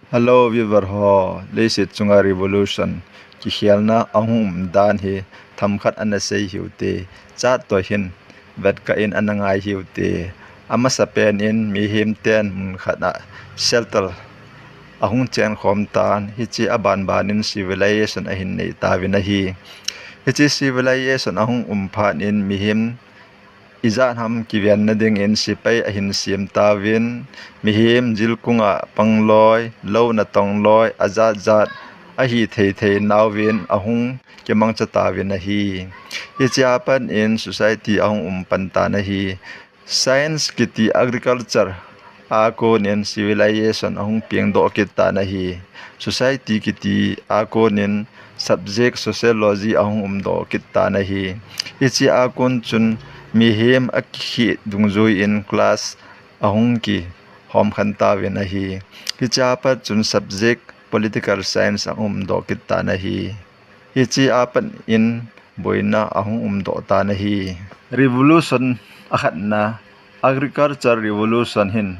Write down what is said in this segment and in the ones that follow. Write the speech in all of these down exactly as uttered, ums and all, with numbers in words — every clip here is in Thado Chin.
Hello viewer ho, leiset chunga revolution kikhelna ahung um dan hi themkhat ana sei hiu te, chat toh hin vetkah in ana ngai hiu te. Amasapen in mihem ten mun khat a shelter ahung chen khom tan, hiche a banban in civilization ahin nei tauvin ahi. Hiche civilization ahung um phat in mihem ijat ham kivenna dingin sepai ahin sem tauvin, mihem jilkung a pangloi, lou natong loi, ajat jat ahi thei thei nauvin ahung kimangcha tauvin ahi. Hiche a pat in society ahung um pan tan ahi. Science kiti agriculture a kon in civilization ahung pengdoh kit tan ahi. Society kiti a kon in subject sociology ahung umdoh kit tan ahi. Hiche a kon chun mihem akikhih dungjui in class ahung kihom khen tauvin ahi. Hiche a pat chun subject political science ahung umdoh kit tan ahi. Hiche a pat in boina ahung umdoh tan ahi. Revolution akhatna, agriculture revolution hin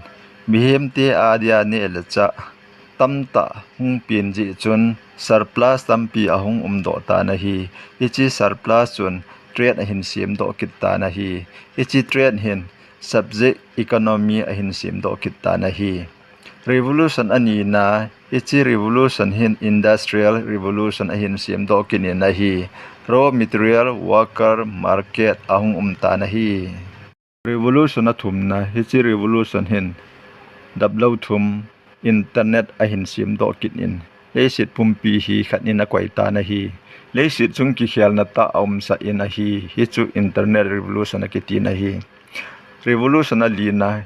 mihem te a dia neh le chah tamtah hung pen jeh chun surplus tampi ahung umdoh tan ahi. Hiche surplus chun trade ahin semdoh kit tan ahi. Hiche trade hin subject economy ahin semdoh kit tan ahi. Revolution anina, hiche revolution hin industrial revolution ahin semdoh kit in ahi. Raw material, worker, market ahung um tan ahi. Revolution athumna, hiche revolution hin daplou thum internet ahin semdoh kit in leiset pumpi hi khat in akoi tan ahi. Leiset chung kikhelna tah aumsah in ahi. Hichu internet revolution akitin ahi. Revolution alina,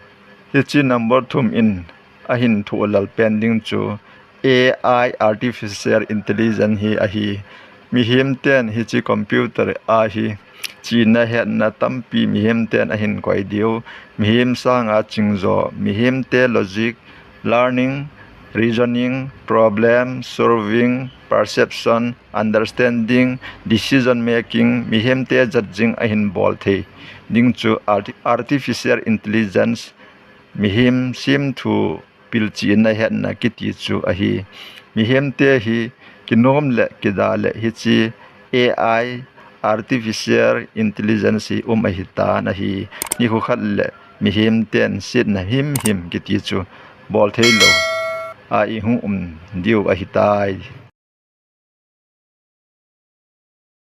hiche number thum in ahin thohlal pen ding chu A I, artificial intelligence hi ahi. Mihem ten hiche computer a hi chihna hetna tampi mihem ten ahin koi diu. Mihem sanga chingjo, mihem te logic, learning, reasoning, problem solving, perception, understanding, decision making, mihem te judging ahin bol thei ding chu arti-, artificial intelligence, mihem semthu pilchihna hetna kiti chu ahi. Mihem te hi kinom le kida le hiche A I, artificial intelligence hi um ahitan ahi. Nikho khat le mihem ten setna himhim kiti chu bol theilou a ihung um diu ahitai.